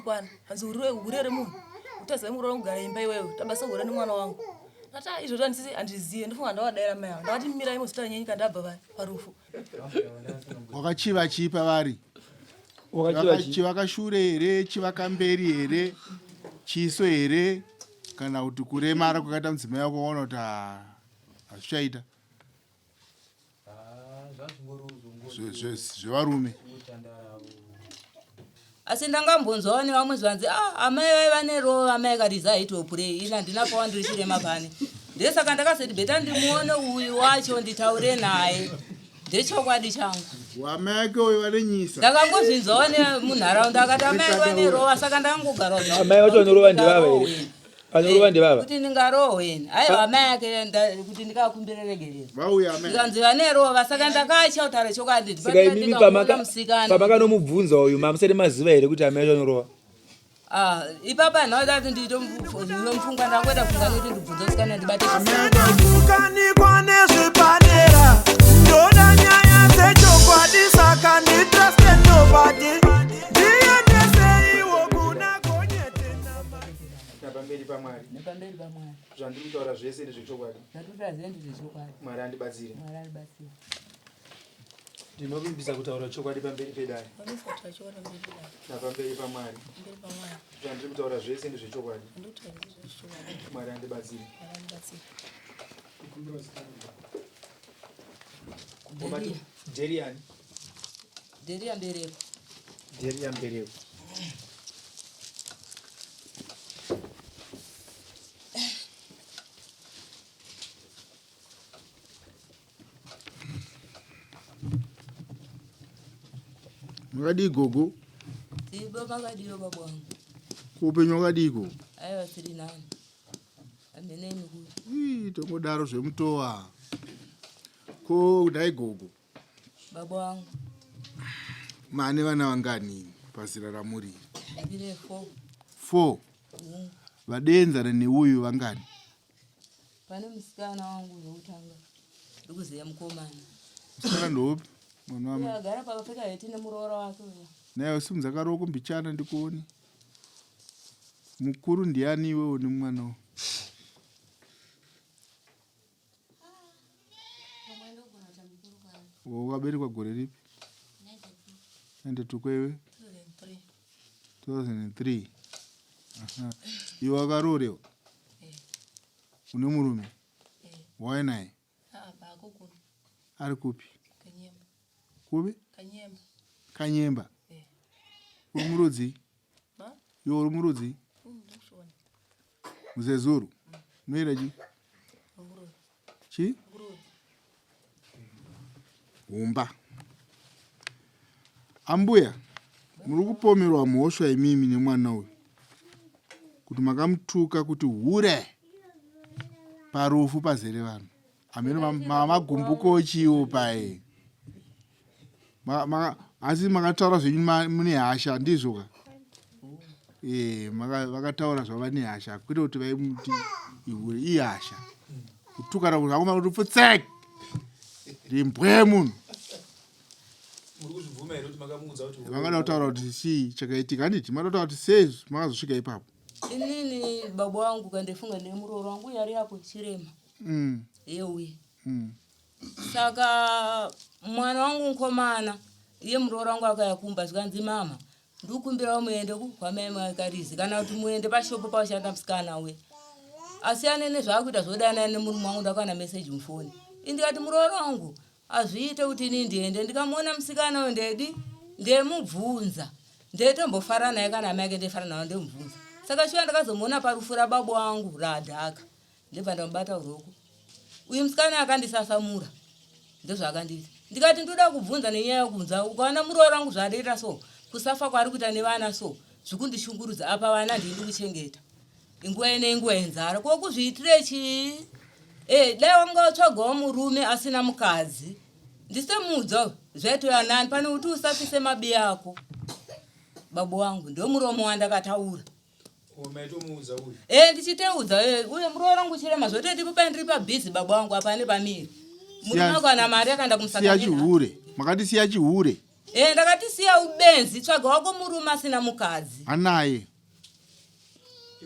kwana hanzi hure remunhu utaziva muroora kugara imba iwewe tabasa hure nemwana wangu ndati ah, izvozvo handisi handizive ndofunga ndavadaira mai avo ndavati mirai mozitaura nyenyu kana ndabva parufu wakachiva chii pavari chivaka shure here chivaka mberi here chiso here kana kuti kuremara kwakaita mudzimai wako waona kuti ah, hazvichaita zvevarume asi ndangambonzwawo nevamwe zvanzi ah, amai vaiva nerova amai kariza haitopurei ini handina pawa ndiri chirema pane ndesaka ndakazoti beta ndimuone uyu wacho nditaure naye ndechokwadi changu wamai ake uyu vanenyisa ndakangozvinzwawo nemunharaunda akati amai vanerova saka ndakangogara amai vacho vanorova ndivava here Vanorova ndevava. Kuti ndingarohwe ini. Aiwa amai ake kuti ndikakumbire regerero. Vauya amai. Ndikanzi vanerova saka ndakatya kutaura chokwadi. Saka imimi pamakanomubvunza uyu mamusati maziva here kuti amai vacho vanorova? Ah, ipapa nhauda kuti nditomupfungwa ndangoita funga nekuti ndibvunze musikana ndibate. Kukanikwa nezvepadera ndoda nyaya dzechokwadi saka nditraste nobody ndiendeseiwo kuna gonyete Napamberi paMwari. Nepamberi paMwari. Zvandiri kutaura zvese ndezvechokwadi. Zvandiri kutaura zvese ndezvechokwadi. Mwari andibatsire. Mwari andibatsire. Ndinovimbisa kutaura chokwadi pamberi pedare. Napamberi paMwari. Zvandiri kutaura zvese ndezvechokwadi. Mwari andibatsire. Derian. Deria Mbereko. Deria Mbereko. Makadii gogo? Tibo makadiyo baba wangu. Kuupenyu wakadiiko? Aiwa tiri nani. Amene mikuru. Ii tongodaro zvemutowa. Ko nhai gogo? Baba wangu. Mane vana vangani pazera ramuri? Ndine 4. 4. Vadeenzana neuyu vangani? Pane musikana wangu wekutanga. Ndikuziva mukomana. Musikana ndoupi? Mwana wamai. Agara pakapfeka heti nemuroora wake uya. Naye simudza karoko mbichana ndikuone. Mukuru ndiani iwewe une mwana uyu? Wakaberekwa gore ripi? 92 kwewe? 2003. Aha. Iwe wakaroorewa? Eh. Une murume? Eh. Wauya naye? Ah, Ari kupi? Kanyemba. Kupi? Kanyemba. Kanyemba. Eh. Uri murudzi? Ma? Iwe uri murudzi? Mushona. Muzezuru. Unoera chi? Nguruve. Chi? Nguruve. Humba. Ambuya, muri kupomerwa mhosva imimi nemwana uyu kuti makamutuka kuti hure parufu pazere vanhu. Hameno magumbuko chiwo paye. Asi makataura zvenyu mune hasha ndizvo ka? Eh, vakataura zvava nehasha kwete kuti vaimuti ihure ihasha. Kutukana kuti akoma kuti pfutsek. Ndimbwe yemunhu. Vangada kutaura kuti chii chakaitika handiti mada kutaura kuti sei makazosvika ipapo. Inini baba wangu kandifunga nemuroora wangu uyo ari apo chirema. Yeuye. Saka mwana wangu mukomana iye muroora wangu akauya kumba zvikanzi mama ndikukumbirawo muende ku kwamai makarizi kana kuti muende pashopo paushanda musikana uye asiyane nezvaakuita zvodanana nemurume wangu ndakawana meseji mufoni ini ndikati muroora wangu hazviite kuti ini ndiende ndikamuona musikana uyu ndedi ndemubvunza ndetombofara naye kana amai ake ndefara nawo ndemubvunza saka shuwa ndakazomuona parufu rababa wangu radhaka Ndibva ndamubata ruoko. Uyu musikana akandisasamura. Ndozvaakandiita. Ndikati ndoda kubvunza nenyaya yekunza ukaona muroora wangu zvaanoita so kusafa kwaari kuita nevana so zvikundishungurudza apa vana ndini ndikuchengeta. Inguva ine inguva yenzara ko kuzviitire chii? Eh, dai wanga watsvagawo murume asina mukadzi ndisemuudza zvaitova nani pane kuti usafise mabiya ako baba wangu ndomuromo wandakataura. Eh, ndichiteudza eh, uye muroora wangu chirema zvototi ipo ndiri pabhizi baba wangu apa ane pamiri murume wako ana mari akaenda kumusaka siya chihure makati siya chihure. E ndakati siya ubenzi tsvaga wako murume asina mukadzi. Anaye.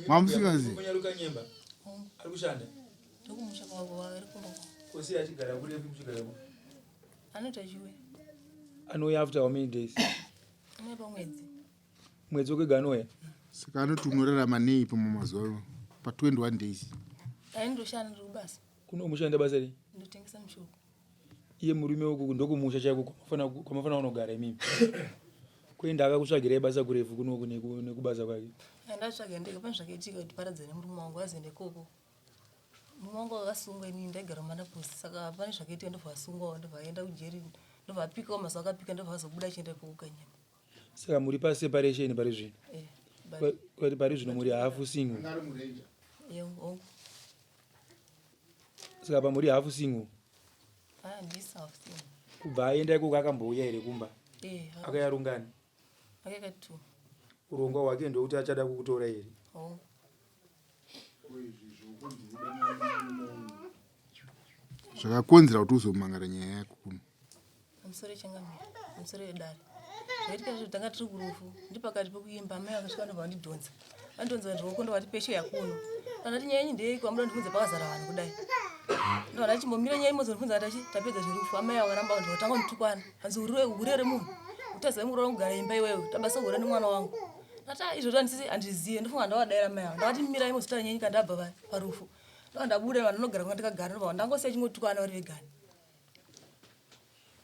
Mamusingazi. Kunyaruka nyemba. Ari kushanda. Ndokumusha kwavo ari kumba kwavo. Kosi achigara kurefu muchigara ku. Anoita chiwe. Anouya after how many days? Anouya pamwedzi. Mwedzi wega anouya. Saka anoti unorarama nei pamazuva pa 21 days? Dai ndoshanda ndiri kubasa. Kuno mushanda basa rei? Ndotengesa mushoko. Iye murume uku ndokumusha chaiko kwamafana kunogara imimi. Kuenda akakutsvagirai basa kurefu kunoku nekubasa kwake. Ndatsvaga ndega pane zvakaitika kuti paradzane nemurume wangu azoenda ikoko. Murume wangu akasungwa inini ndaigara mumanaposi saka pane zvakaitika ndobva asungwawo ndobva aenda kujeri ndobva apikawo mazuva akapika ndobva azobuda achienda ikoko kanyama. Saka muri paseparation pari zvino. Eh, Kwati pari zvino muri hafu single. Eh, hongu. Saka pamuri hafu single. Ah, ndisi hafu single. Kubva aenda ikoko akambouya here kumba? Eh, Akauya rungani? Akauya 2. Urongwa hwake ndokuti achada kukutora here? Hongu. Zvakakonzera kuti uzomangara nyaya yako kuno. Pamusoro changamire, pamusoro yedare. Zvaitika zvo tanga tiri kurufu, ndi pakati pekuimba amai vakasvika ndobva vandidhonza. Vandidhonza ruoko ndobva vati peshe yakuno. Kana ndati nyaya yenyu ndeyeiko amuda kundibvunza pakazara vanhu kudai. Ndobva ndati chimbomira nyaya imozondibvunza tachi tapedza zverufu. Amai vakaramba vanhu vatanga kunditukwana. Hanzi hure hure remunhu. Utaziva muroora kugara imba iwewe. Tabasa hure nemwana wangu. Ndati ah izvozvo handisi handizive ndofunga ndavadaira amai ava. Ndakati mirai mozotaura nyaya yenyu kana ndabva parufu. Ndobva ndabuda vanhu vanogara kwanga ndakagara ndobva ndangosiya chingotukana vari vegani.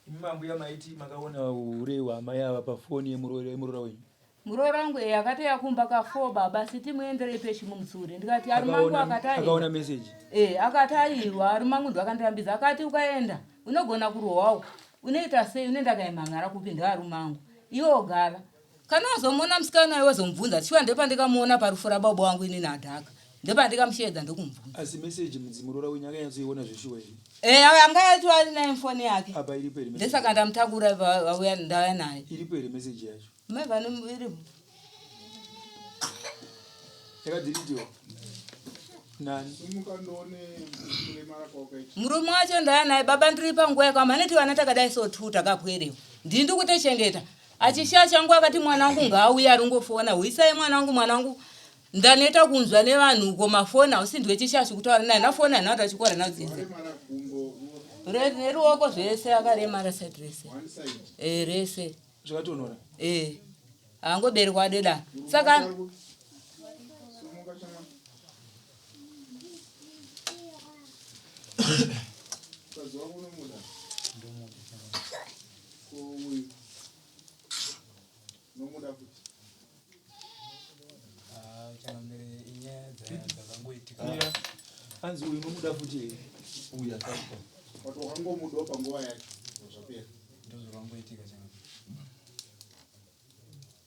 Imi mambuya maiti makaona hure hwamai ava pafoni yemuroora wenyu. Muroora wangu eya akatouya kumba ka 4 baba siti muenderei peshi mumutsure ndikati arume angu akati aiwa. Akaona message. Eh akati aiwa arume angu ndoakandirambidza akati ukaenda unogona kurohwawo unoita sei unoenda kaimhan'ara kupi ndearume angu iwe ogara Kana wazomuona musikana uyo wazomubvunza shuwa ndopandikamuona parufu rababa wangu inini adhaka ndopandikamusheedza ndokumubvunza. Asi message mudzi muroora wenyu akanyatsoiona zveshuwa here? Eh anga yacho ari naye mufoni yake. Apa iripo here message? Ndosaka ndamutakura vauya ndauya naye. Iripo here message yacho? Mai vane iripo. Yakadhiritiwa. Nani? Simuka ndione kuremara kwaukaita. Murume wacho ndaya naye baba ndiri panguva yakama anoti vana takadai so two takapwerewa. Ndini ndikutochengeta. Achishaya changu akati mwana wangu ngaauye arongofona huisai mwana wangu mwana wangu ndaneta kunzwa nevanhu uko mafoni hausi ndiwe chishashu kutaura naye nafoni hana kuti achikora nadzidze neruoko zvese akaremara side rese e rese zvakatonora e angoberekwa adeda saka Hanzi uyu unomuda futi here? Uyu akafa. Wakangomudawo panguva yacho zvapera. Ndozvakangoitika changamire.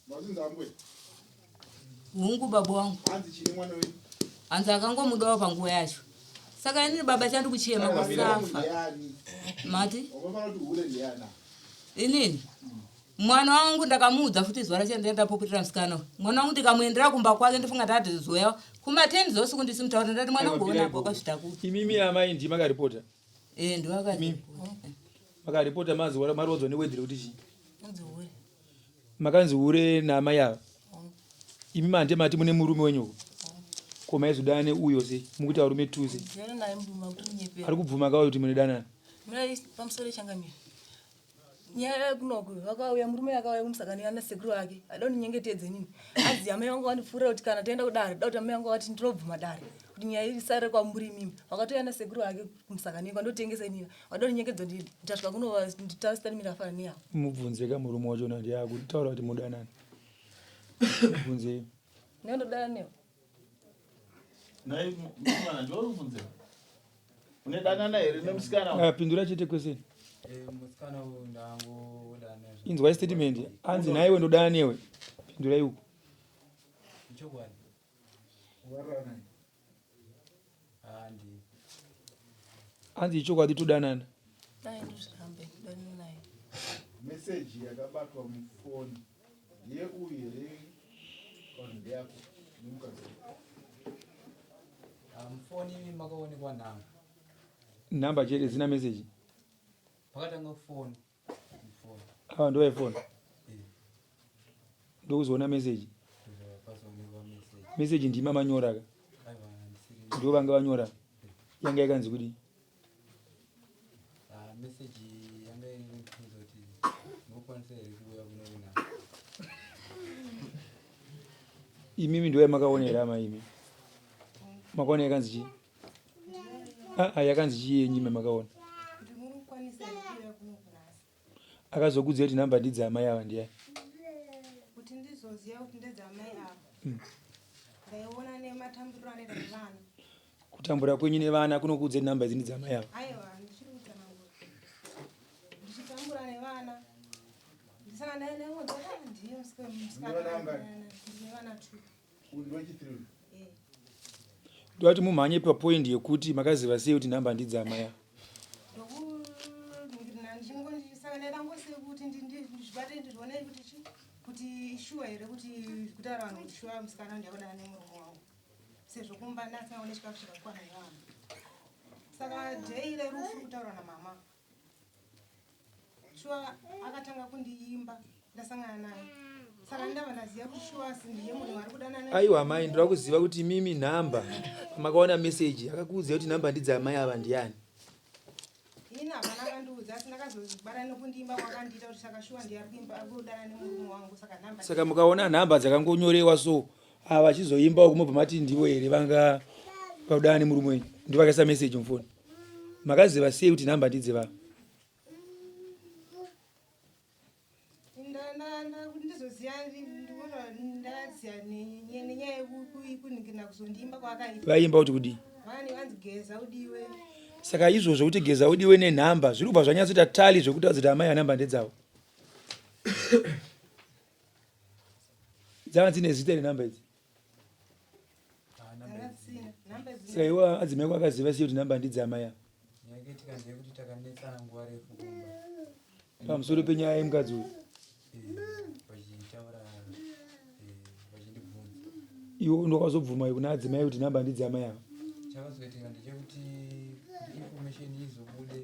Mazinza ambuya. Hungu baba wangu. Hanzi chine mwana wenyu. Hanzi akangomudawo panguva yacho. Saka inini baba chandiri kuchema kusafa. Mati? Inini? Mwana wangu ndakamuudza futi zuva racho ndaenda ndapopotera musikana uyu. Mwana wangu ndikamuendera kumba kwake ndofunga ndati zoya kuma 10 dzeusiku ndisimutaura ndati mwana wangu ona apo wakazvitakura. Imimi amai ndimi makaripota. Eh ndiwe akaripota. Makaripota mazi marodzwa newedhi rekuti chii? Hanzi hure. Makanzi hure naamai ava. Imi manje mati mune murume wenyu uko. Ko maizodana neuyo sei? Mukuita varume two sei? Ndiyana naye murume akuti munyepera. Ari kubvuma kawo kuti mune danana. Mirai pamusoro changamire. Nyaya yekunoku vakauya murume akauya kumusangano yana sekuru ake ada kundinyengetedza inini. Hanzi amai vangu vandipfuurira kuti kana taenda kudare da kuti amai vangu vati ndinobvuma dare kuti nyaya isarire kwamuri imimi. Vakatouya nasekuru ake kumusangano kwandotengesa inini. Vada kundinyengetedza kuti ndasvika kuno nditastanimira afana neyavo. Mubvunze ka murume wacho ndiye akutaura kuti mudanana. Mubvunzei. Newe ndodana newe. Nhai mukomana ndiwe uri kubvunzira? Une danana here nemusikana uyu? Ah, pindura chete question. Eh, musikana uyu ndangodana. Inzwai statement. Anzi nhaiwe ndodana newe. Pindurai uko. Ichokwadi. Handi. Anzi ichokwadi todanana. Dai ndozvirambe ndodana naye. Message yakabatwa mufoni ndeyeuyu here kana ndeyako nemukadzi wako? Ah, mufoni makaonekwa nhamba. Nhamba chete dzina message. Pakatanga kufona. Mufoni. Ava ndovaifona ndokuzoona meseji. Meseji ndima manyora ka? Ndo vanga vanyora. Yanga yakanzi kudii? Ah, message yanga iri kundiudza kuti ndinokwanisa here kuuya kuno kuna. Imimi ndo yamakaona here ama imi? Makaona yakanzi chii? Ah, ah, yakanzi chii yenyu imi makaona? Akazokuudzai kuti nhamba ndidzaamai ava ndiyani? Kuti ndizoziva kuti ndedzamai ava. Ndaiona nematambiriro anoita nevana. Kutambura kwenyu nevana kunokuudzai nhamba idzi ndedzamai ava? Aiwa, ndichiri kutsanangura. Ndichitambura nevana. Ndisana ndainonzi ndiye musikana ndine vana two. Ndoda kuti mumhanye papoint yekuti makaziva sei kuti nhamba ndidzamai ava. Kuti shuwa here kuti kutaura vanhu kuti shuwa musikana ndiyakudana nemurume wangu sezvo kumba ndasingaone chikafu chakakwana nevana saka day rerufu kutaura namama Shuwa akatanga kundiimba ndasangana naye saka ndava ndaziva kuti shuwa ndiye munhu ari kudanana. Aiwa amai ndoda kuziva kuti imimi nhamba makaona message akakuudzai kuti nhamba ndidza amai ava ndiyani? Ini hapana akandiudza asi ndakazobara nekundiimba kwakandiita kuti saka shuwa ndiye ari kuimba ari kudana nemurume wangu saka nhamba. Saka mukaona nhamba dzakangonyorewa so ava vachizoimbawo kumobva mati ndivo here vanga vakudana nemurume wenyu ndovakaisa message mufoni makaziva sei kuti nhamba ndidzevava? Vaimba kuti kudii? Saka izvozvo kuti geza udiwe nenhamba zviri kubva zvanyatsoita tali zvekutaudza kuti amai anhamba ndedzavo. Dzanga dzine zita renhamba idzi. Saka iwe adzimai ako akaziva sei kuti nhamba ndidzamai ava? Yakaitika ndeyekuti takanetsana nguva refu kumba. Pamusoro penyaya yemukadzi uyu. Vachitaura vachindibvunza. Iwe ndokazobvuma kuna adzimai kuti nhamba ndidzamai ava. Chakazoitika ndechekuti kuti information izobude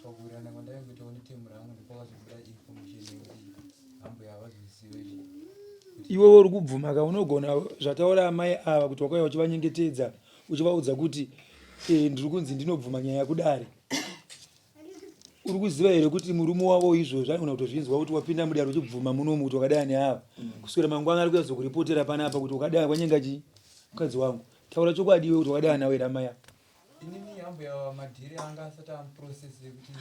pakuwirirana kwandave kuitawo netemu rangu ndopakazobuda information yekuti ambuya havazozive Iwewe uri kubvuma ka unogona zvataura amai ava kuti wakauya uchivanyengetedza uchivaudza kuti e, ndiri kunzi ndinobvuma nyaya kudare. Uri kuziva here kuti murume wavo izvozvo anogona kutozvinzwa kuti wapinda mudare uchibvuma munomu kuti wakadaya neava kuswera mangwana ari kuyazokuripotera panapa kuti wakadaya wanyenga chii mukadzi wangu. Taura chokwadi iwe kuti wakadaya nawo here amai ava. Inini ambuya madhiri anga asati amuprocess yekuti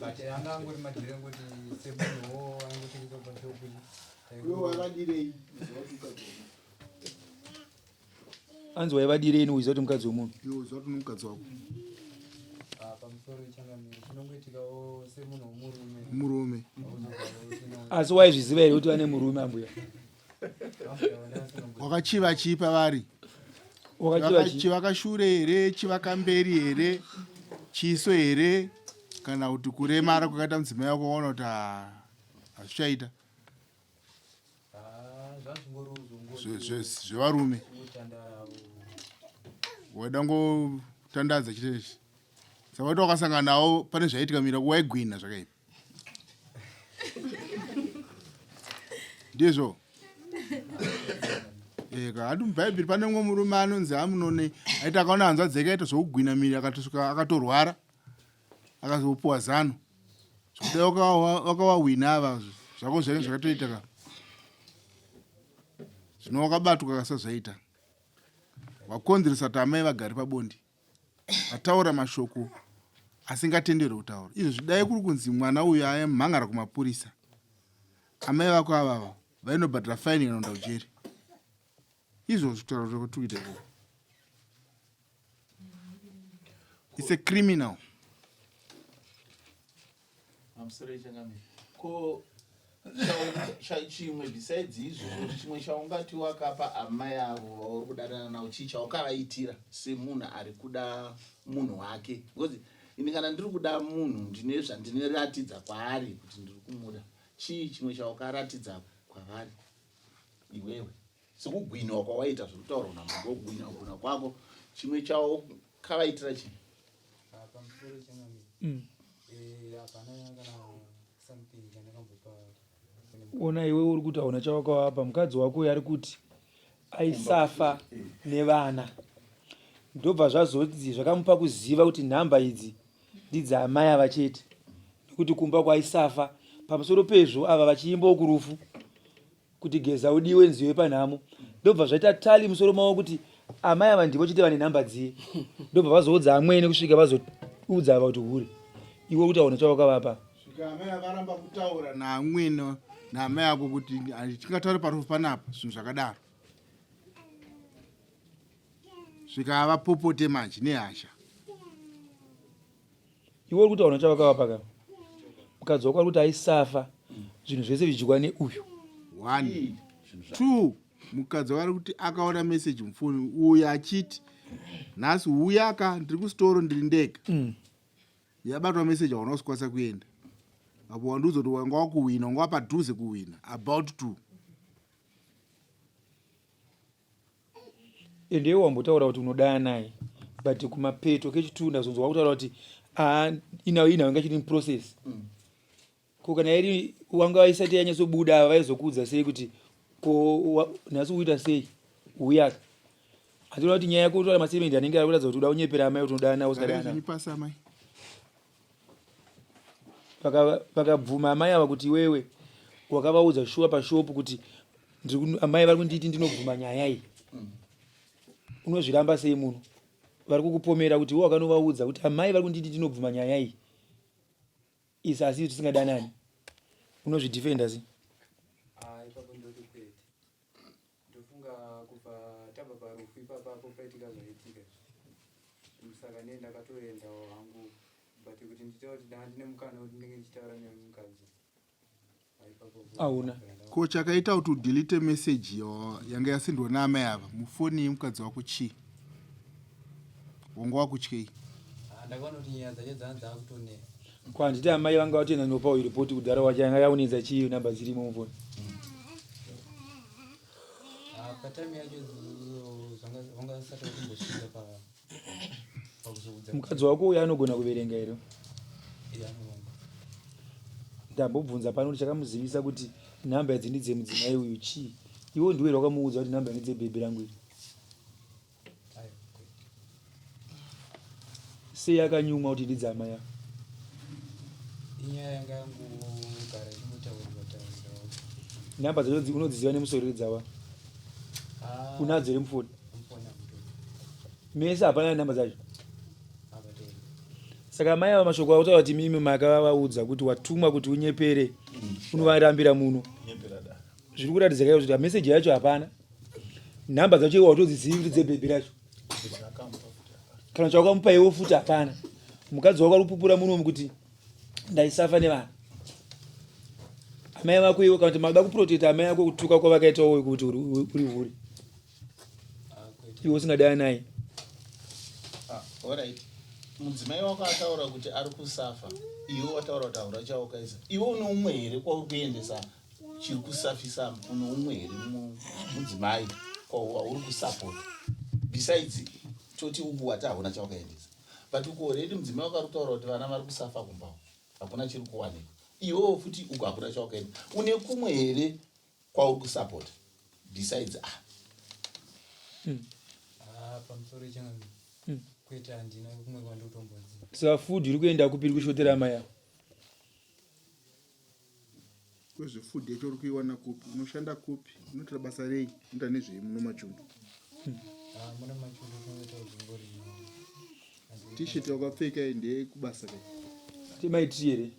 but anga angori madhiri angoti semunhuwo angotengesa pashopu. Iwe wakadirei? Anzi waivadirei uchiziva kuti mukadzi wemunhu? Iwe uziva kuti mukadzi wako. Ah, pamusoro changamire chinongoitikawo semunhu womurume. Murume. Asi waizviziva here kuti vane murume ambuya? Wakachiva chii pavari? Chivaka shure here, chivaka mberi here, chiso here, kana kuti kuremara kwakaita mudzimai wako waona kuti hazvichaita zvevarume waida ngotandadza chete saka waita wakasangana nawo pane zvaiitika mira waigwina zvakaipa ndizvo eka hati mubhaibheri pane mumwe murume anonzi amunoni aiti akaona hanzvadzi yake aita zvokugwina miri akatosvika akatorwara akazopuwa zano zvekudai wakawahwina ava zvako zvainge zvakatoita ka zvino wakabatwa kasazvaita wakonzeresa kuti amai vagare pabonde Ataura mashoko asingatenderwe kutaura. Izvozvi dai kuri kunzi mwana uyu aimhangara kumapurisa, amai vako avava vainobhadhara faini kana kuenda kujeri. Izvozvi kutaura kuti kuita ikoko. It's a criminal. Pamusoro changamire. Ko chimwe besides izvozvo chimwe chaungati wakapa amai avo vauri kudanana navo chii chaukavaitira semunhu ari kuda munhu wake because ini kana ndiri kuda munhu ndine zvandinoratidza kwaari kuti ndiri kumuda chii chimwe chaukaratidza kwavari iwewe sekugwinwa kwawaita zviri kutaurwa namambo kugwinwa kugwinwa kwako chimwe chaukavaitira chii pamusoro changamire. Eh, hapana kana something chandakambopa. Ona iwe uri kuti hauna chawakavapa mukadzi wako uyo ari kuti aisafa nevana ndobva zvazonzi zvakamupa kuziva kuti nhamba idzi ndidzaamai ava chete nekuti kumba kwaisafa pamusoro pezvo ava vachiimbawo kurufu kuti geza udiwe nziyo yepanhamo ndobva zvaita tali musoro mavo kuti amai ava ndivo chete vane nhamba dziye ndobva vazoudza amwene kusvika vazoudza ava kuti hure iwe kuti aona chavakavapa svika amai avaramba kutaura naamwene naamai ako kuti tingataure parufu panapa zvinhu zvakadaro svika avapopote manje nehasha Iwe uri kuti hauna chavakavapa ka? Mukadzi wako ari kuti aisafa zvinhu zvese zvidyiwa neuyu. One, two, mukadzi wako ari kuti akaona message mufoni uyu achiti nhasi huya ka ndiri kusitoro ndiri ndega. Mm. Yabatwa message hauna kusikwanisa kuenda. Apo wandiudza kuti wanga wakuhwina, wanga wapadhuze kuhwina, about to. Ende iwe wambotaura kuti unodana naye but kumapeto kechitu ndazonzwa wakutaura kuti ah, inayo inayo inga chiri process mm. Ko kana iri wanga isati yanyatsobuda vaizokuudza sei kuti ko nhasi uita sei uyaka handinoona kuti nyaya yako utaura mastatement anenge ari kuratidza kuti uda kunyepera amai kuti unodana naye usingadana naye Vakabvuma amai ava kuti iwewe wakavaudza shuwa pashopu kuti amai vari kunditi ndinobvuma nyaya iyi. Unozviramba sei muno? Vari kukupomera kuti iwe wakanovaudza kuti amai vari kunditi ndinobvuma nyaya iyi. Isa asi tisingadanani. Unozvidefenda sei? Ah, ipapo ndoti kwete. Ndofunga kubva tabva parufu ipapapo paitika zvaitika izvi. Saka nee ndakatoendawo hangu but kuti nditaure kuti ndanga ndine mukana wekuti ndinge ndichitaura nemukadzi Hauna. Ko chakaita kuti udelete message yanga yasendwa naamai ava mufoni yemukadzi wako chii? Wanga wakutyei? Ah, ndakaona kuti nyaya dzacho dzanga dzakutonetsa. Ko handiti amai vanga vatoenda nopa uyu report kudhara wacho yanga yaunetsa chii number dzirimo mufoni? Ah, patime yacho vanga vasati vatombosvika pa pakuzoudza. Mukadzi wako uyu anogona kuverenga here? Iye anoronga. Ndambobvunza pano kuti chakamuzivisa kuti nhamba idzi ndedzemudzimai uyu chii? Iwe ndiwe here wakamuudza kuti nhamba ndedzebhebhi rangu iri? Sei akanyumwa kuti ndidzama ya? Inyaya yanga yangogara ichingotaurwa taurwa. Nhamba dzacho unodziziva nemusoro here dzawa? Ah, Unadzo here mufoni? Mufoni hamutori. Mese hapana nhamba dzacho. Hapatori. Saka mai ava mashoko akutaura kuti mimi makavaudza kuti watumwa kuti unyepere unovarambira muno. Zviri kuratidza kai kuti message yacho hapana. Nhamba dzacho iwe hautodzizivi kuti dzebhebhi racho. Kana chawakamupa iwe futi hapana. Mukadzi wako ari kupupura munomu kuti ndaisafa nevana. Amai vako iwe kana kuti mada kuprotecta amai ako kutuka kwavakaita wowe kuti uri hure. Iwe usingadani naye. Ah, alright. Mudzimai wako ataura kuti ari kusafa. Iwe wataura kuti hauna chawakaisa. Iwe une umwe here kwauri kuendesa chiri kusafisa une umwe here mudzimai wauri kusapota besides toti uku wati hauna chawakaendesa but uku already mudzimai wako ari kutaura kuti vana vari kusafa kumba uku hakuna chiri kuwanikwa iwewo futi uku hakuna chawakaenda une kumwe here kwauri kusapota besides ah Ah, pamusoro ichangamire kwete handina kumwe kwandotomboziva Saka food iri kuenda kupi iri kushotera amai avo? Kwezvefood yacho uri kuiwana kupi? Unoshanda kupi? Unoita basa rei? Unoita nezvei muno machundu? Ah, muno machundu tinoita zvingorima. T-shirt wakapfeka iyi ndeyekubasa kai? Ati mai tree here?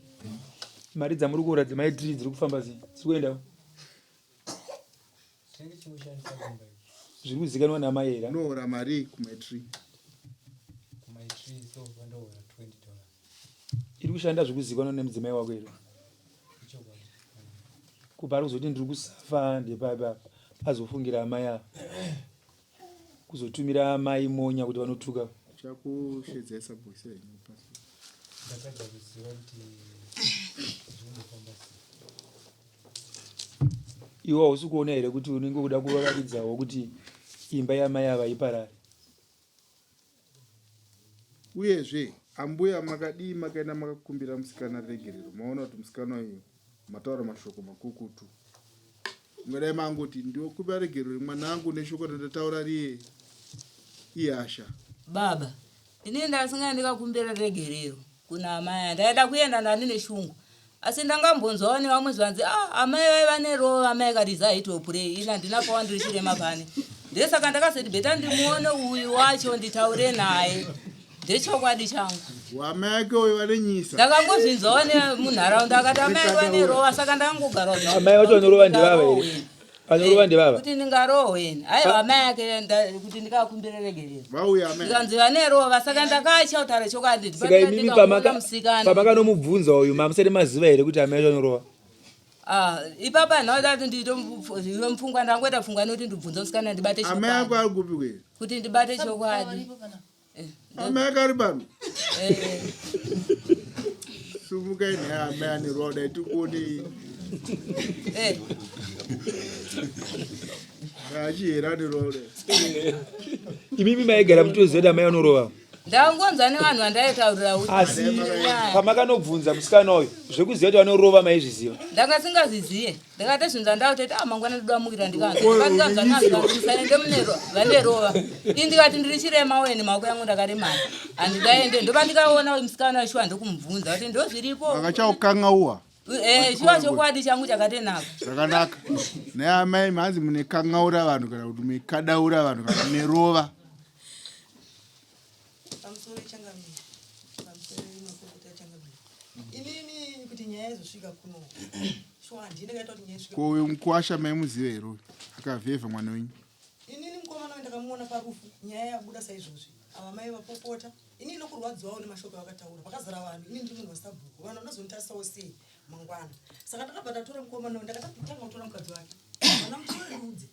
Mari dzamuri kuora dzemai tree dziri kufamba sei? Dziri kuendawo? Tinenge tichingoshandisa kumba iko. Zviri kuzikanwa namai here? Unohora marii kumai tree? Kumai tree so vandohora 20 dollars. Iri kushanda zviri kuzikanwa nemudzimai wako here? Ichokwadi. Kubva ari kuzoti ndiri kusafa ndepapi apa azofungira amai ava kuzotumira amai monya kuti vanotuka. Chakushedzai sabhuku sei? Ndatadza kuziva kuti zvinombofamba sei. Iwe hausi kuona here kuti unenge kuda kuvaratidzawo kuti imba yamai ava iparare? Uyezve Ambuya makadii makaenda makakumbira musikana regerero maona kuti musikana uyu mataura mashoko makukutu. Ungadai mangoti ndiokumbira regerero mwana angu neshoko randataura riye ihasha. Baba, ini ndasinga ndikakumbira regerero kuna amai ndaida kuenda ndandine shungu asi ndangambonzwawo nevamwe zvanzi ah, amai vaiva nerova amai kariza haitopurei ini handina pawa ndiri chirema pane ndesaka ndakazoti beta ndimuone uyu wacho nditaure naye ndechokwadi changu Wamai ake uyu vanenyisa. Ndakangozvinzwawo nemunharaunda akati amai ake vanerova saka ndakangogara Amai vacho vanorova ndevava here? Vanorova ndevava. Kuti ndingarohwe ini. Aiwa amai ake kuti ndikakumbire regerero. Vauya amai. Ndikanzi vanerova saka ndakatya kutaura chokwadi. Saka imimi pamakanomubvunza uyu mamusati maziva here kuti amai vacho vanorova? Ah, ipapa nhauda kuti ndiite mupfungwa ndangoita pfungwa nekuti ndibvunze musikana ndibate chokwadi. Amai ako ari kupi kwe? Kuti ndibate chokwadi. Amai ake ari pano. Sumukai naye amai ane rwa kudai tikuonei. Achihera ane rwa kudai. Imimi maigara mutoziva kuti amai anorova. Ndangonzwa nevanhu vandaitaurira kuti Asi pamakanobvunza musikana uyu zvekuziva kuti vanorova maizviziva. Ndanga singazviziye. Ndakati zvinhu zvandakutoti ah mangwana ndoda mukira ndikanzwa ndikanzwa mune vanerova. Ini ndikati ndiri chirema uye nemaoko yangu ndakaremara. Handingaende ndoba ndikaona uyu musikana shuwa ndokumubvunza kuti ndozviripo. Vakachaukangauwa. Eh, shuwa chokwadi changu chakatenaka. Zvakanaka. Naye amai manzi mune kangaura vanhu kana kuti mune kadaura vanhu kana mune rova. Pamusoro changamire. Pamusoro makurukota changamire. Inini kuti nyaya izosvika kuno. Shuwa handina kaita kuti nyaya isvike. Ko uyu mukwasha maimuziva here uyu akavhevha mwana wenyu? Inini mukomana uyu ndakamuona parufu nyaya yabuda saizvozvi. Ava mai vapopota. Inini nokurwadziwawo nemashoko avakataura. Pakazara vanhu inini ndiri munhu wasabhuku. Vanhu vanozonditarisawo sei mangwana. Saka ndakabva ndatora mukomana uyu ndakatanga kutora mukadzi wake. Mwana mutore rudzi.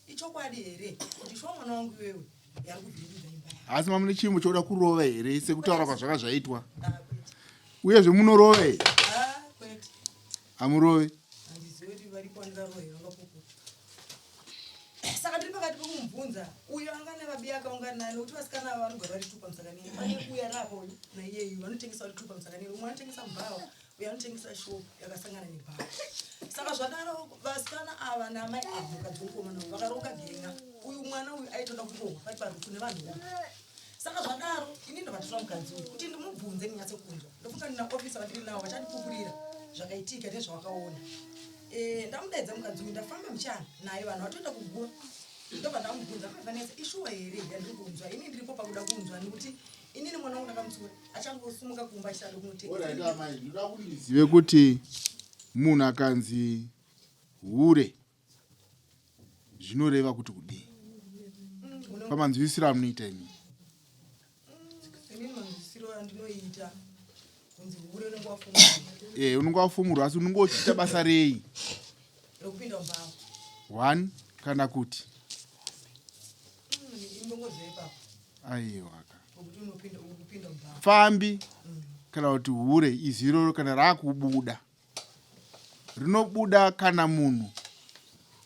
Ichokwadi here kuti shuwa mwana wangu iwewe yari kuvhiringidza imba yako? Asi mamune chimbo choda kurova here sekutaura kwazvaka zvaitwa? Uyezve munorova here? Ah, kwete. Hamurove? Handizivi kuti varipo vangarova here vangapupura. Saka ndiri pakati pekumubvunza uyo anga nevabi akaungana naye nekuti vasikana ava vanogara vari tupa musakanini. Pane uya ari apa uyu naiyeyu vanotengesa vari tupa musakanini. Umwe anotengesa mubhawa uyo anotengesa shop yakasangana nebhawa. Saka zvadaro vasikana ava naamai ava mukadzi wemukomana uyu vakaronga gen'a. Uyu mwana uyu aitoda kurohwa pari parufu nevanhu uyu. Saka zvadaro ini ndobva mukadzi uyu kuti ndimubvunze ndinyatse kunzwa. Ndofunga ndina officer vandiri navo vachandipupurira zvakaitika nezvavakaona. Eh, ndamudaidza mukadzi uyu ndafamba mbichana naye vanhu vatoenda kuguva ndobva ndamubvunza amai Vanessa ishuwa here yandiri kunzwa ini ndiripo pakuda kunzwa nekuti inini mwana wangu ndakamutsiura achangosumuka kumba achisada kunotengesa. Ndoda kuti ndizive kuti munhu akanzi hure zvinoreva kuti kudii pamanzwisiro amunoita imi. Inini manzwisiro andinoita kunzi hure unenge wafumurwa. Eh, unenge wafumurwa asi unenge uchiita basa rei? Rekupinda mubhawa. One kana kuti Indongoziva ipapo aiwa ka. pokuti unopinda ukupinda mubhawa. Pfambi kana kuti hure izwi iroro kana rakubuda rinobuda kana munhu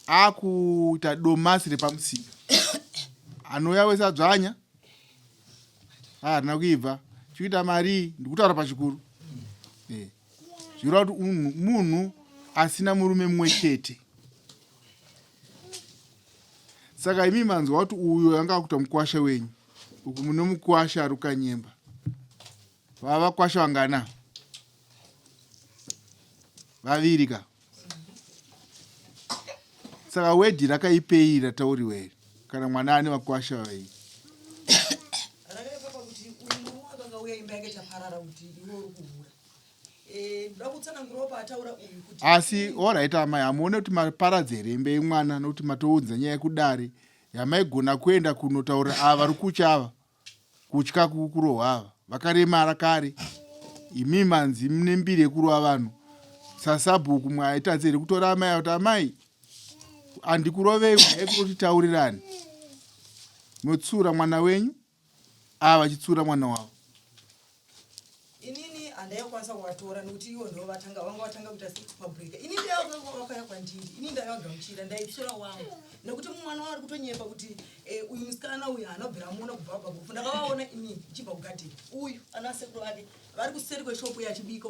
akuita domasi repamusika anouya wese adzvanya harina kuibva chikuita marii ndikutaura pachikuru eh. zvikureva kuti munhu asina murume mumwe chete saka imi manzwa kuti uyo anga akuita mukwasha wenyu uku mune mukwasha ari kukanyemba vava vakwasha vangana vaviri ka saka wedhi rakaipei ratauriwa here kana mwana ane vakwasha vaviri Rakaipa pakuti uyu murume wake akauya imba yake chaparara kuti iwe uri kuhura. Eh, ndoda kutsanangurawo paataura uyu kuti asi orit amai hamuone kuti maparadza here imba yemwana nokuti matounza nyaya yekudare yamaigona kuenda kunotaurira ava vari kutya ava kutya kurohwa ava vakaremara kare imi manzi mune mbiri yekurova vanhu sasabhuku mwaitadza here kutora amai ava kuti amai handikurovei huyai kunoti taurirani motsiura mwana wenyu ava vachitsiura mwana wavo inini. Handaikwanisa kuvatora nekuti ivo ndivo vatanga vanga vatanga kuita sekupabreka. Ini ndaiva kwandiri, ini ndaivagamuchira, ndaitsura wangu nekuti mwana wari kutonyepa kuti eh, uyu musikana uyu haana kubvira amuona kubva abva kurufu. Ndakavaona ini ndichibva kugadheni, uyu ana sekuru vake vari kuseri kweshopu yachibika.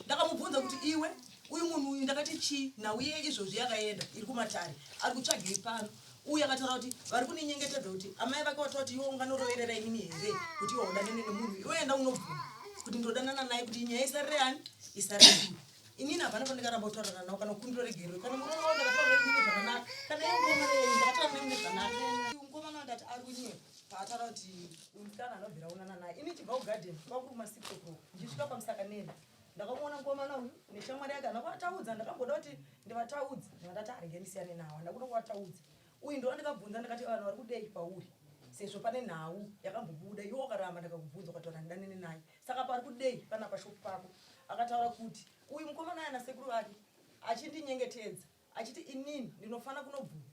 Ndakamubvunza kuti iwe uyu munhu uyu ndakati chii nhau iye izvozvi yakaenda iri kumatare ari kutsvagei pano. Uyu akataura kuti vari kuninyengetedza kuti amai vake vataura kuti iwe unganoroverera inini here kuti iwe udanane nemunhu iwe enda unobvuma kuti ndodanana naye kuti nyaya isarire ani isarire iwe. Inini hapana pandikaramba kutaurana nawo kana kukumbira regerero kana murume wangu ndakataura inini zvakanaka kana iye mukomana iye ndakataura naye mune zvakanaka. Uyu mukomana wandati ari kunyepa paataura kuti uyu musikana anobvira onana naye ini chibva kugarden kwakuri kuma 6 o'clock ndichisvika pamusaka neni ndakamuona mukomana uyu neshamwari yake handina kuvataudza ndakamboda kuti ndivataudze ndikandati arege ndisiyane nawo handina kuda kuvataudza uyu ndiwa ndikabvunza ndikati vanhu vari kudei pauri sezvo pane nhau yakambobuda iwe wakaramba ndakakubvunza ukataura ndidanene naye saka pari kudei pana pashopu pako akataura kuti uyu mukomana aya nasekuru vake achindinyengetedza achiti inini ndinofanira kunobvuma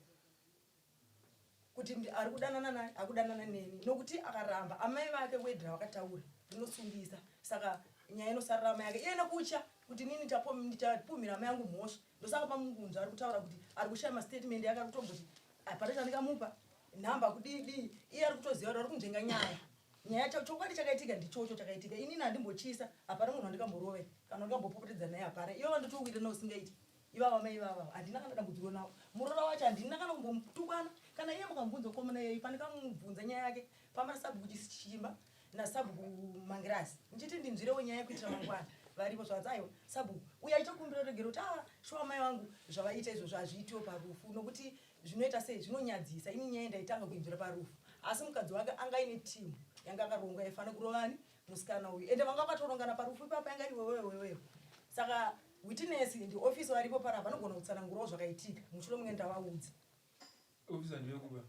kuti ari kudanana naye akudanana neni nokuti akaramba amai vake wedra vakataura rinosungisa saka nyaya inosarira amai yake iye nokutya kuti inini ndichapumhira amai yangu mhosva ndosaka pamungunzva ari kutaura kuti ari kushaya mastatement yake ari kutomboti hapana chandikamupa nhamba kudii dii iye ari kutoziva kuti ari kunzvenga nyaya nyaya chokwadi chakaitika ndichocho chakaitika inini handimbochisa hapana munhu wandikamborove kana ndikambopopotedza naye hapana ivo vandotowira nousingaiti Ivava mai ivava handina kana dambudziko navo. Muroora wacho handina kana kumbomutukana kana iye mukamubvunza mukomana iyeyu pandikamubvunza nyaya yake pamara sabhuku Chimba nasabhuku Mangirazi ndichiti ndinzwirewo nyaya yekuitira mangwana varipo zvakanzi aiwa sabhuku uyo achitokumbira regero kuti ah shuwa mai vangu zvavaita izvozvo hazviitiwo parufu nokuti zvinoita sei zvinonyadzisa ini nyaya ndaitanga kuinzwira parufu asi mukadzi wake anga aine team yanga akaronga yaifanira kurovani musikana uyu ende vanga vakatorongana parufu ipapa yanga iri wewewewewe saka Witness ndi officer varipo panapa vanogona kutsanangurawo zvakaitika mushure munge ndavaudza. Officer ndewekuba.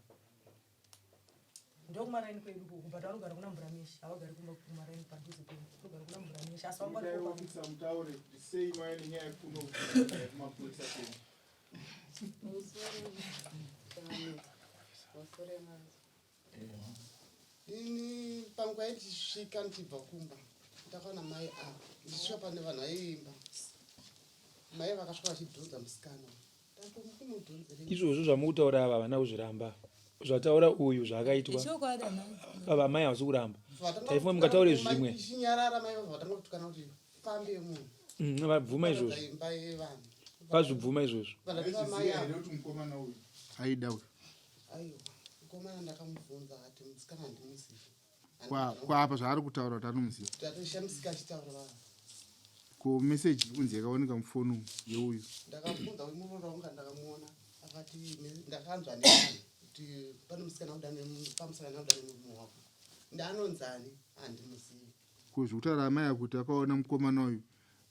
Ndokumaraini kwedu kuku but vanogara kuna Mburamishi havagari kumba kumaraini padhuze pedu vanogara kuna Mburamishi asi vanga varipo officer mutaure kuti sei mauya nenyaya yekuno kumapurisa kwenyu. Ini panguva yandichisvika ndichibva kumba ndakaona mai ava ndichisvika pane vanhu vaiimba mai vakasvika vachidhonza musikana izvozvo zvamukutaura ava havana kuzviramba zvataura uyu zvaakaitwa ava amai havasi kuramba taifunga mungataure zvimwe mm, vabvuma izvozvo vazvibvuma izvozvo aida uyu Aiwa, mukomana ndakamubvunza akati musikana handimuzivi. Kwa apa zvaari kutaura kuti anomuziva. Ndatoshamisika achitaura vanhu. Ko message kunzi yakaoneka mufoni umu yeuyu. Ndakabvunza uyu muroora wangu ndakamuona akati ndakanzwa nevanhu kuti pane musikana akuda pamusikana akuda nemurume wako. Ndaanonzani handimuzivi. Ko zvekutaura amai akuti akaona mukomana uyu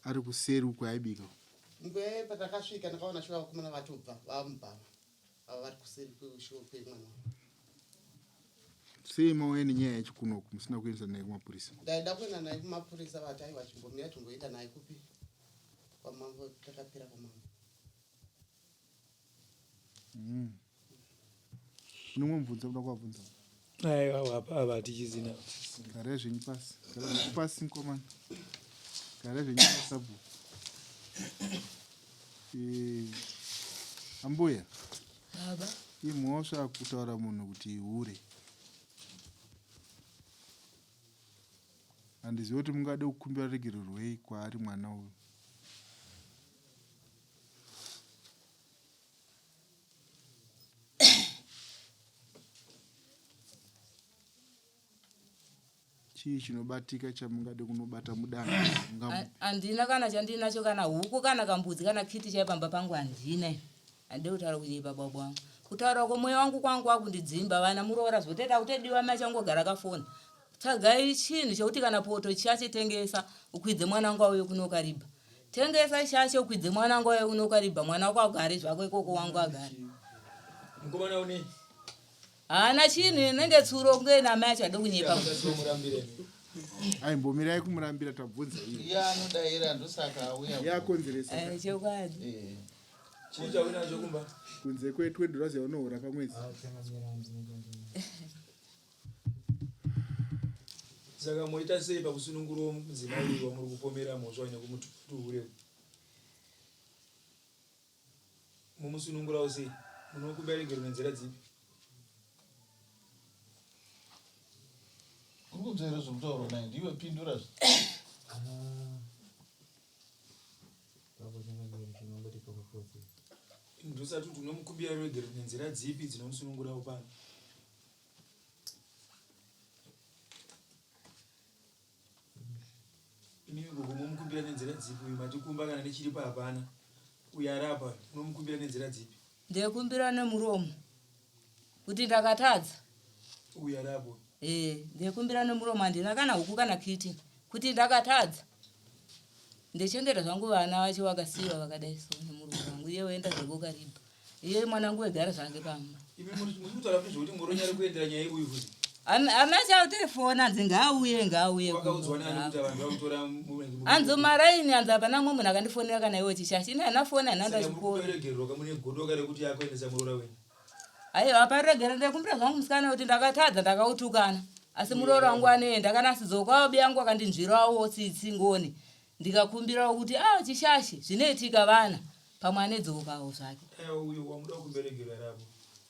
ari kuseri uko aibika. Nguva patakasvika ndakaona shuwa vakomana vatobva vamubhava. Ava vari kuseri kweshow kwemwana wangu. Sei mauya nenyaya yacho kunoku musina kuendesa naye kumapurisa? Ndaida kuenda naye kumapurisa vati aiwa chimbomira timboenda naye kupi kwamambo takapera kwamambo. Mm. Unomwe mubvunzo kuda kuwabvunza? Aiwa apa ava hatichizina. Garai zvenyu pasi. Garai zvenyu pasi mukomana. Garai zvenyu pasi sabhuku. Eh, ambuya. Baba. Imhosva kutaura munhu kuti hure. Handizivi kuti mungade kukumbira regero rwei kwaari mwana uyu. Chii chinobatika chamungade kunobata mudanga? Handina kana chandinacho kana huku kana kambudzi kana kiti chai pamba pangu handina. Handide kutaura kunyepa baba wangu. Kutaura ko mweya wangu kwangu wakundidzimba vana muroora zvotoita kutodiwa mai changogara kafona. Tsvagai chinhu chekuti kana poto chachetengesa ukwidze mwana wangu auye kuno Kariba. Tengesa shasha ukwidze mwana wangu auye kuno Kariba mwana wako agare zvako ikoko wangu agare. Mukomana une Haana chinhu inenge tsuro kunge ina amai acho ade kunyepa. Aimbomirai kumurambira tabvunza iye. Iye anodaira ndosaka auya. Iye akonzeresa. Eh, chokwadi. Eh. Chii chauinacho kumba? Kunze kwe 20 dollars yaunohora pamwedzi. Saka moita sei pakusunungurawo mudzimai uyu wamuri kupomera mhosva nekumuti hure? Momusunungurawo sei? Munokumbira regero nenzira dzipi? Uri kunzwa here zviri kutaurwa naye? Ndiwe pindura zve. Ndosati kuti unomukumbira regero nenzira dzipi dzinomusunungurawo pano? Imimi gogo momukumbira nenzira dzipi uyu matikumba kana nechiripo hapana uyu arapa unomukumbira nenzira dzipi? Ndekumbira nemuromo kuti ndakatadza. Uyu arapo. Eh, ndekumbira nemuromo handina kana huku kana kiti kuti ndakatadza. Ndechengeta zvangu vana vacho vakasiyiwa vakadai so nemurume wangu iye woenda zvake ukaribha. Iye mwana wangu wegara zvake pamba. Imi muri kutaura futi zvekuti murume ari kuendera nyaya uyu futi. Amai chautefona hanzi ngaauye ngaauye. Wakaudzwa nani kuti vanhu vakutora Hanzi maraini hanzi hapana mumwe munhu akandifonera kana iwe chishashi. Ini handina foni handina ndachikoro. Kuregererwa kamune godo kare kuti akuendesa muroora wenyu. Aiwa aparegera ndakumbira zvangu musikana kuti ndakatadza ndakautukana. Asi muroora wangu anoenda kana asidzokawo biyangu akandinzwirawo tsitsi ngoni. Ndikakumbirawo kuti ah chishashi zvinoitika vana pamwe anedzokawo zvake. Aiwa uyo wamuda kumberegerwa rapo.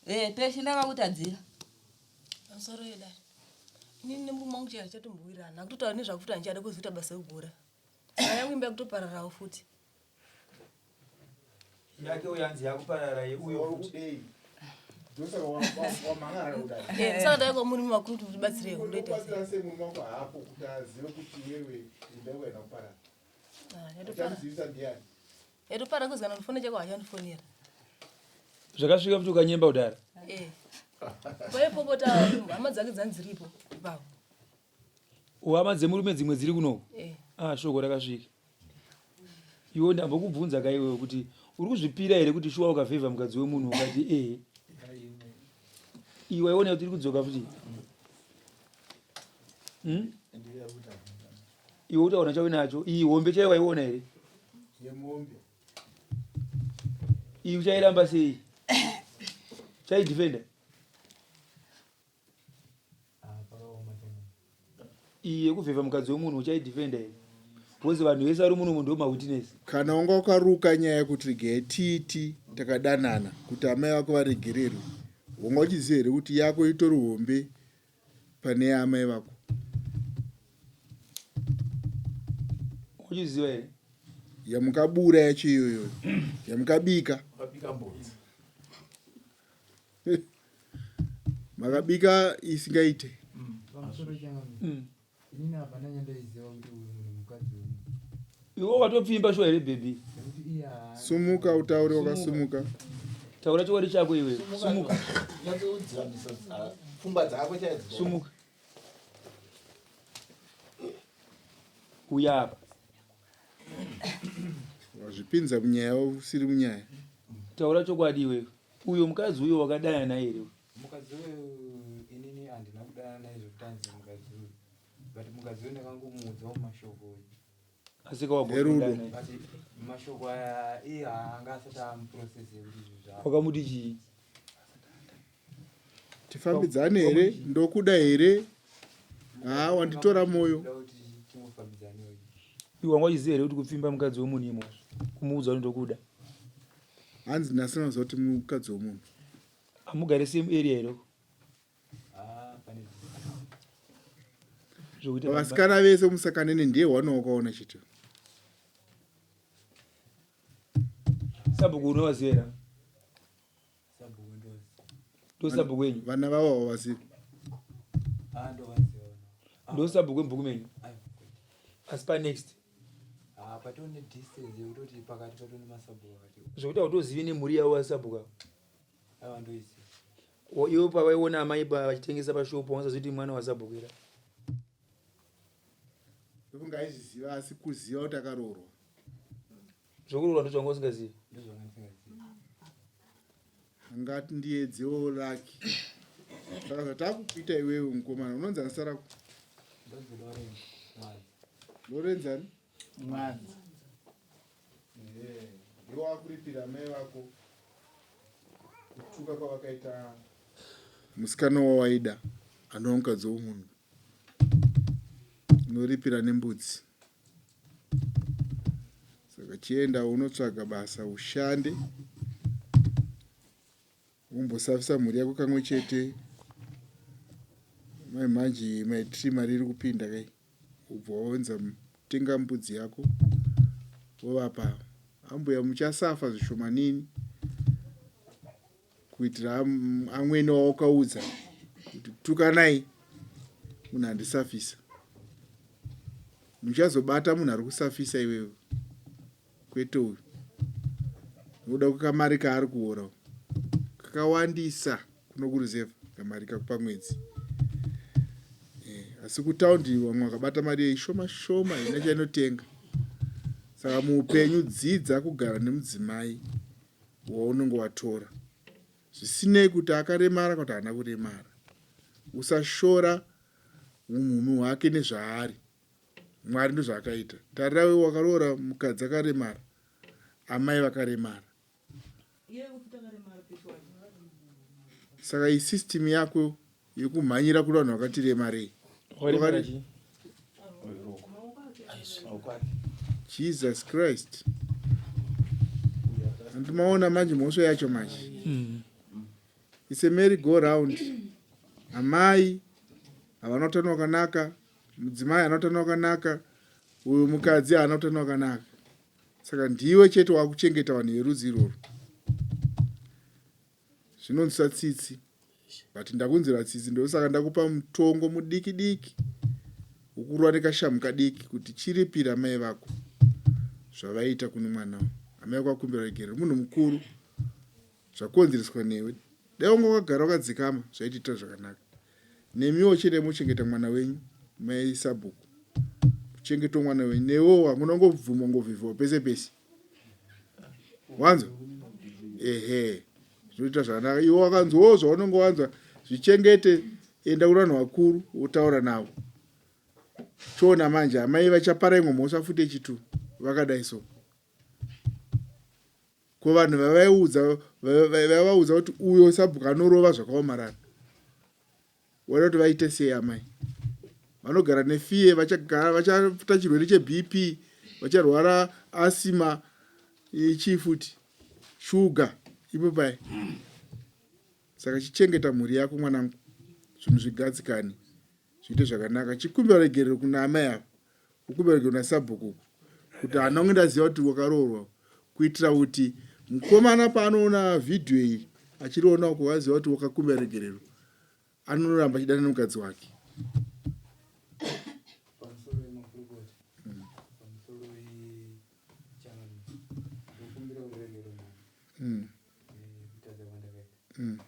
Eh peshe ndakakutadzira. Pamusoro yedare. Inini nemurume wangu chero chatombowirirana. Akutotaura nezvakuti handichada kuzoita basa rekugura. Saka yangu imba yakutopararawo futi. Yake uyo hanzi yakuparara uyo futi. Eh, saka ndauya kwamuri makuru kuti mutibatsirewo ndoita sei? sei murume wako haapo kuti azive kuti iwewe imba yako haina kuparara Ah, yatopara. achamuzivisa ndiani Yatopara kuzi kana ndifone chako hachandifonera. Zvakasvika futi ukanyemba kudara. Eh. Paipopota hama dzake dzanziripo ipapo. Hama dzemurume dzimwe dziri kunoku. Eh. Ah, shoko rakasvika. Iwe ndambokubvunza ka iwewe kuti uri kuzvipira here kuti shuwa ukavhevha mukadzi wemunhu ukati ehe. Iwe waiona kuti iri kudzoka futi. Hmm? Iwe utaona chauinacho iyi hombe chaiyo waiona here? Yemombe. Iyi uchairamba sei? Chaidefender? Iyi yekuvhevha mukadzi wemunhu uchaidefender here? Because vanhu vese vari muno ndo mawitness. Kana wanga wakaruka nyaya yekuti regai tiiti takadanana kuti amai vako varegererwe, wanga uchiziva here kuti yako itori hombe pane yaamai vako? Uchiziva here? Yamukabura yacho iyoyo yamukabika. Makabika mbudzi. Makabika isingaite. Pamusoro changamire. Inini hapana chandaiziva kuti uyu munhu mukadzi wemunhu. Iwe watopfimba shuwa here baby? Nekuti iye haa. Sumuka utaure wakasumuka. Taura chokwadi chako iwe. Sumuka. Nyatsodziramisa pfungwa dzako chaidzo. Sumuka. Uya apa. Wazvipinza munyaya usiri munyaya. Taura chokwadi iwewe. Uyo mukadzi uyo wakadana naye here? Mukadzi uyu inini handina kudanana naye zvekuti anzi mukadzi uyu. But mukadzi uyu ndakangomuudzawo mashoko uyu. Asika wabodana naye. But mashoko aya iye haanga asati amuprocess yekuti izvi zvaa. Wakamuti chii? Tifambidzane here? Ndokuda here? Haa wanditora moyo. Iwe wanga uchiziva here kuti kupfimba mukadzi wemunhu imhosva? Kumuudza kuti ndokuda. Hanzi ndasina kuziva kuti mukadzi wemunhu. Hamugare same area here? Zvekuti Vasikana vese musakanene ndiye one wakaona chete. Sabhuku unovaziva here? Ndosabhuku wenyu? Vana vavo havazivi. Ndosabhuku wemubhuku menyu? Asi pa next. Ah, patone distance yekutoti pakati patone masabhuku akati. Zvekuti hautozivi nemhuri yavo vasabhuku ava. Aiwa ndoiziva. Iwe pavaiona amai pa vachitengesa pashopu wangasazivi kuti mwana wasabhuku here? Ndofunga aizviziva asi kuziva kuti akaroorwa. Zvekuroorwa ndozvanga usingazivi. Ndozvanga ndisingazivi. Angati ndiedzewo lucky. Saka zvatakukuita iwewe mukomana unonzi ani zita rako? Ndonzi Lawrence Mwanza. Lawrence ani? Mwanza. Ehe, ndiwe wakuripira amai vako kutuka kwavakaita musikana wawaida anova mukadzi womunhu. Unoripira nembudzi. Saka chienda unotsvaga basa ushande. Umbosafisa mhuri yako kamwe chete. Mai manje mai tree mari iri kupinda kai. Ubva waunza tenga mbudzi yako wovapa ambuya muchasafa zvishomanini kuitira amwene wawakaudza kuti tukanai munhu andisafisa muchazobata munhu ari kusafisa iwewe kwete uyu nokuda kwekamari kaari kuora kakawandisa kuno kuruzevha kamari kakupa mwedzi eh, asi kutaundi vamwe vakabata mari yei shoma shoma ina chainotenga saka muupenyu dzidza kugara nemudzimai waunenge watora zvisinei kuti akaremara kuti haana kuremara usashora umhumi hwake nezvaari Mwari ndozvaakaita. Tarira wewe wakaroora mukadzi akaremara, amai vakaremara. Saka iyi system yako yekumhanyira kuri vanhu vakati remarei. Jesus Christ. Andimaona manje mhosva yacho manje. Mm. It's a merry go round. Amai havana utano wakanaka Mudzimai haana utano wakanaka, uyu mukadzi haana utano wakanaka. Saka ndiwe chete wakuchengeta vanhu verudzi irworwo. Zvinonzwisa tsitsi. But ndakunzwira tsitsi ndosaka ndakupa mutongo mudiki diki wokurwa nekashamu kadiki kuti chiripira mai vako zvavaiita kune mwana. Amai vako akumbira regerero munhu mukuru zvakonzereswa newe dai wanga wakagara wakadzikama zvaitiitira zvakanaka nemiwo chete mochengeta mwana wenyu mai sabhuku kuchengetwa mwana wenyu newewo hakuna ngobvuma ngovhivhiwa pese pese wanzwa ehe zvinoita zvakanaka iwe wakanzwawo zvaunenge wanzwa zvichengete enda kuvanhu vakuru wotaura navo chiona manje amai vachapara imwe mhosva futi yechitu vakadai so Ko vanhu vavaiudza vaivaudza kuti uyo sabhuku anorova zvakaomarara waida kuti vaite sei amai vanogara nefiye vachagara vachaita chirwere chebp vacharwara asima chii futi shuga ipo pai saka chichengeta mhuri yako mwanangu zvinhu zvigadzikane zviite zvakanaka chikumbira regerero kuna amai ava ukumbira regerero kuna sabhuku uku kuti hana kunge ndaziva kuti wakaroorwa kuitira kuti mukomana paanoona vhidhiyo iyi achiriona uko aziva kuti wakakumbira regerero anonoramba achidana nemukadzi wake mm. Mm.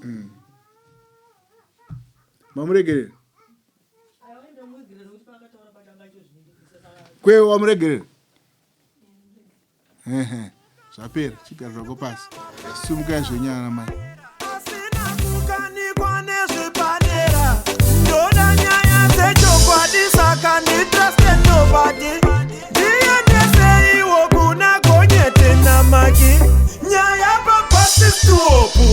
Mm. Mamuregerera? Kwewe wamuregerera? Ehe, zvapera, chigara zvako pasi. Simukai zvenyu ana mai. Kukanikwa nezvepadera ndoda nyaya dzechokwadi saka nditraste nobody ndiendeseiwo kuna gonyete namaki nyaya pabasisitopu.